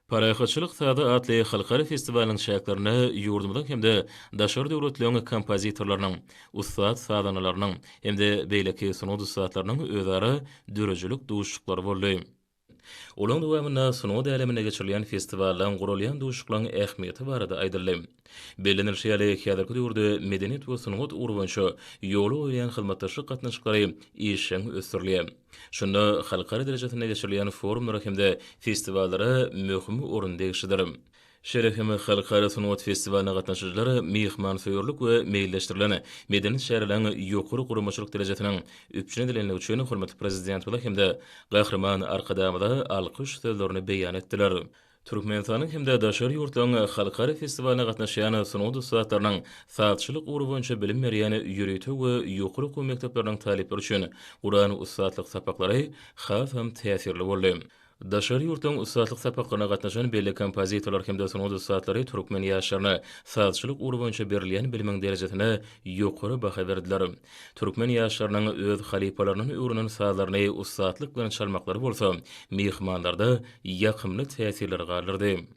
Parahatçylyk sazy atly halkara festiwalynyň çäklerinde ýurdumyzyň hem-de daşary döwletleriň kompozitorlarynyň, ussat sazandalarynyň hem-de beýleki sungat ussatlarynyň özara döredijilik duşuşyklary boldy. Olaryň dowamynda sungat äleminde geçirilýän festiwallaryň, guralýan duşuşyklaryň ähmiýeti barada aýdyldy. Bellenilişi ýaly, häzirki döwürde medeniýet we sungat ugry boýunça ýola goýulýan hyzmatdaşlyk gatnaşyklary işjeň ösdürilýär. Şunda halkara derejesinde geçirilýän forumlara hem-de festiwallara möhüm orun degişlidir. Şeýle hem halkara sungat festiwalyna gatnaşyjylar myhmansöýerlik we meýilleşdirilen medeni çäreleriň ýokary guramaçylyk derejesiniň üpjün edilendigi üçin hormatly Prezidentimize hem-de Gahryman Arkadagymyza alkyş sözlerini beýan etdiler. Türkmenistanyň hem-de daşary ýurtlaryň halkara festiwalyna gatnaşýan sungat ussatlarynyň sazçylyk ugry boýunça bilim berýän ýörite we ýokary okuw mekdepleriniň talyplary üçin guran ussatlyk sapaklary hasam täsirli boldy. Daşary ýurtlaryň ussatlyk sapaklaryna gatnaşan belli kompozitorlar hem-de sungat ussatlary türkmen ýaşlaryna sazçylyk ugry boýunça berilýän bilimiň derejesine ýokary baha berdiler. Türkmen ýaşlarynyň öz halypalaryndan öwrenen sazlaryny ussatlyk bilen çalmaklary bolsa myhmanlarda ýakymly täsirleri galdyrdy.